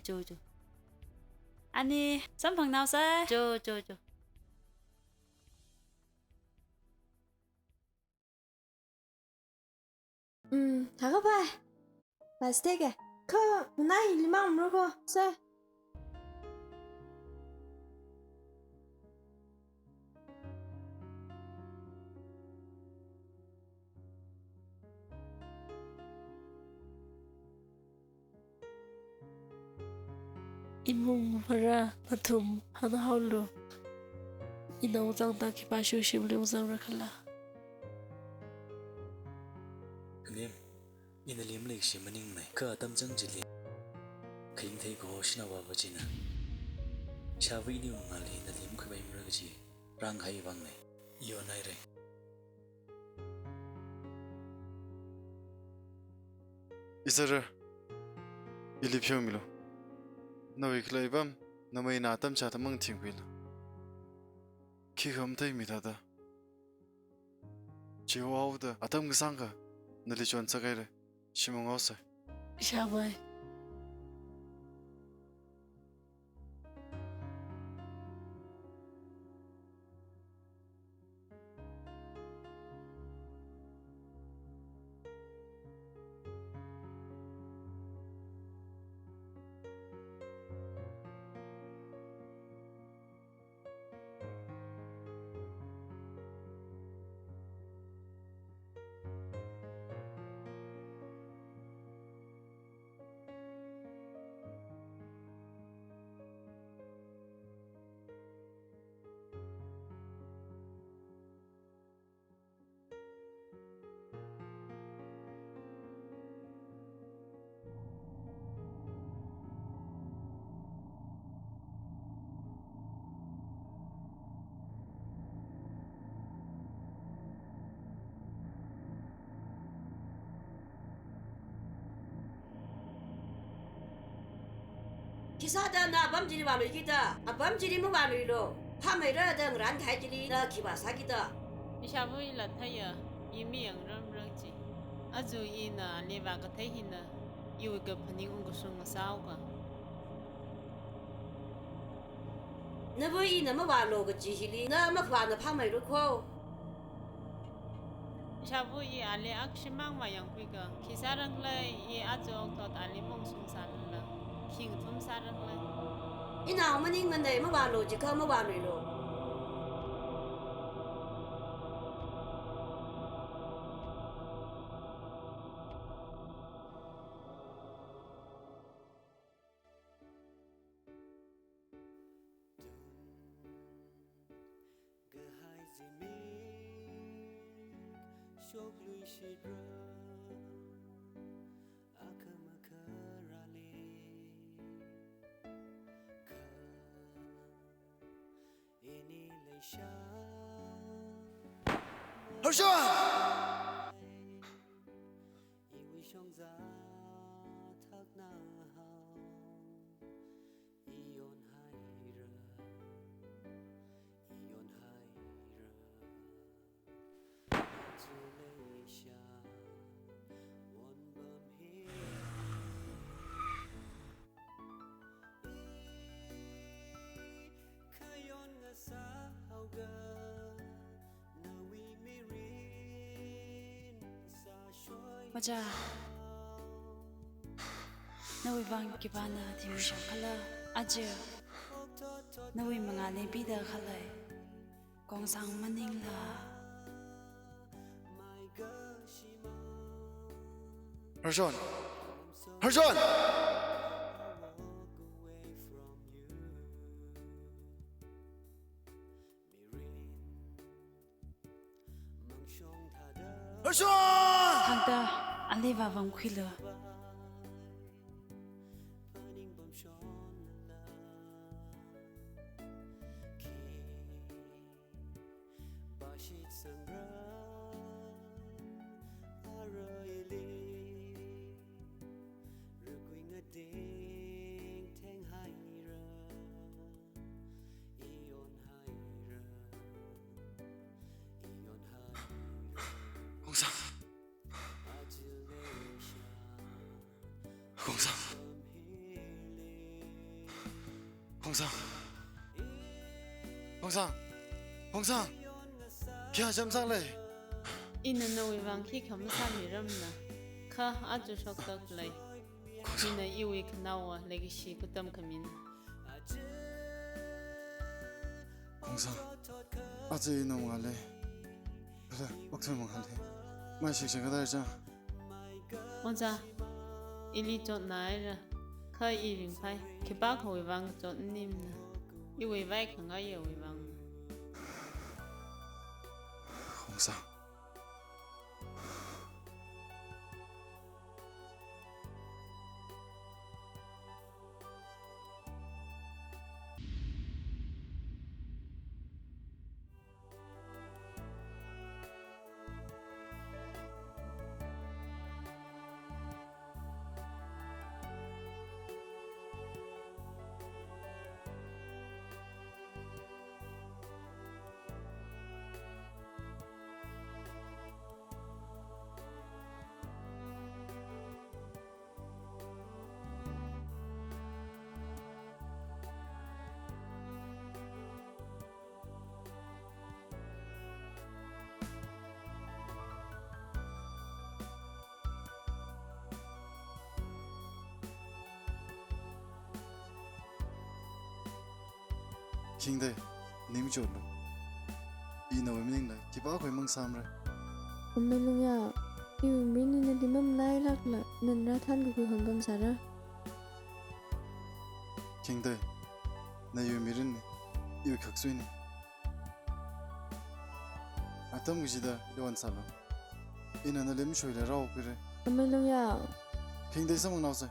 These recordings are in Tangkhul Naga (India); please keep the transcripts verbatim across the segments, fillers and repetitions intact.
Cho, cho. Ani, samphangnaosa. Cho, cho, cho. Hmm, haka pai. Plastic e. Kha, nai limang mro ko, sir. Imung mara nathum hānghaolu. Ina ungzangda khipāshu shimli ungzangra khala. Khanim, ina lim leikashi maningnei. Kha atam chang chili, khaying thei kaho shanao avā china, ishāvā ini mangāli nali makhuipaimara kaji rāngahai vāngnei. Ion haira. Izara, ili pheomilu. Nawui khalei apam, namei na atam chāda mathingkhuilu. Khikha matheimi thāda, chiwui haoda atam kasāngkha nali chonsak haira. Shim unghaosa. Ishāvā. Khisāda na apam chili vāluiki da, apam chili mavāluilu. Phāmeira da ngarān kahai chili na khi vāsāki da. Ishāvā ila theiya, i mi yangrarmara chi. Aja ina ali vākathei hina, iwui kaphaning ungkashung ngasāhaoka. Nava ina mavālu kaji hili, na makhavāna phāmeira kho. Ishāvā, i ali akshimang vāyangkhuika. Khi sāranglei, i aja oktot ali maungshungsālala, khi ngathum sāranglei. Inao maningnei, mavālu jiakha mavāluilu. Kahai zimik shokluishitra, akhamakharali kha ini leisha. Harsha! Iwui shongza thakna hao, ion haira, ion haira. Aja leisha wonpam hi. I khayon ngasāhaoga, nawui mirin sāshoi. Macha, nawui vang khipāna thimishang khala, aja nawui mangāli pida khalei Kongsang maningla. Harshon! Harshon! Harshon! Hangda, ali vāvāmkhuilu. Pashit sangra ara ili, rakui ngading theng haira, ion haira, ion haira. Kongsang. Aja leisha. Kongsang. Pam hili. Khongsang. Khongsang. Khongsang. Khi chāmsang lei? Ina nawui vang khikha masāmiramna. Kha aja shoktak lei. Khongsang. Ina iwui khanaowa leikashi katam khamina. Khongsang. Aja ina mangā lei. Kala, okathui mangā lei. Mai shikshik kathā chang. Ojā, ili chotnā haira, kha i ringphai, khipākhawui vang chot maningmana, iwui vaikhangaiya wui vang. Khongsang. Khingtei, ning machotlu. Ina nawui maningla khipākhawui mang sāmara. Amei Lungya, iwui mirin ina limamnairakla, nana rāthānkakhui honpam sāra. Khingtei, na iwui mirinna, iwui khaksuina. Atam kachida iwui vang sālu. Ina nali mashoila rāokhuira. Amei Lungya. Khingtei, samphangnaosei.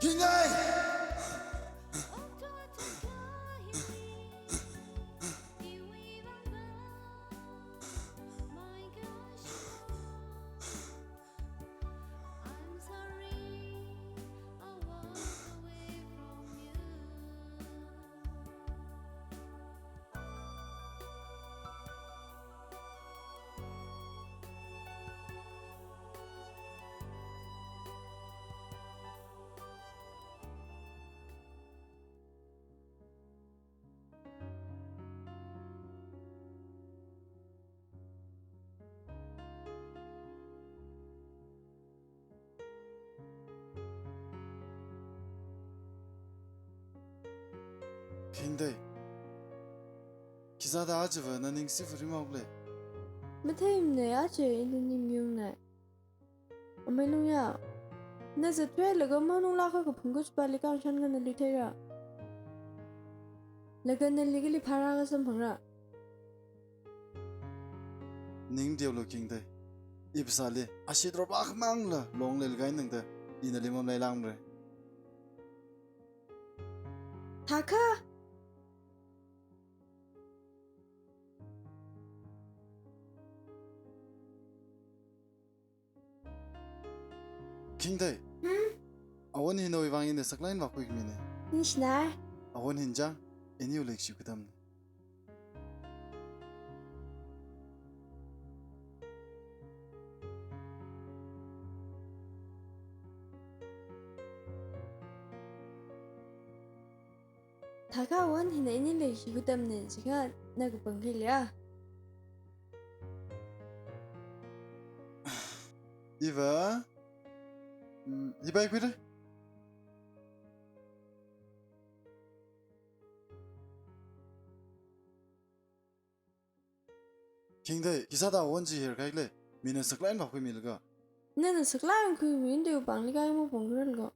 Khingtei! Khingtei. Khisāda ajava na ning sifuri maukle. Matheimana aja ina ning yungnai. Amei Lungya. Na zatthuilaga manung lakha kaphung kachipali khangshan kha nali theira. Laga nali kali phara kasamphangra. Ning teolu Khingtei. Ipsāli, ashee dropakhamangla longlel kahaina da, ina nali mamalailākmara. Thakha. Khingtei. Hmm? Awon hi nawui vang ina saklāk eina vākhuimina. Ningshinai. Awon hi chang, iniwui leikashi katamna. Thakha awon hina iniwui leikashi katamna, chikha na kapangkha leiya. Iva, mm, hi paikhuira. Khingtei, khisāda awon chi hirkahai khala, mina saklāk eina vākhuimilaga. Nana saklāk eina khuimi, ina teopāngli kha mapongkhuiralga.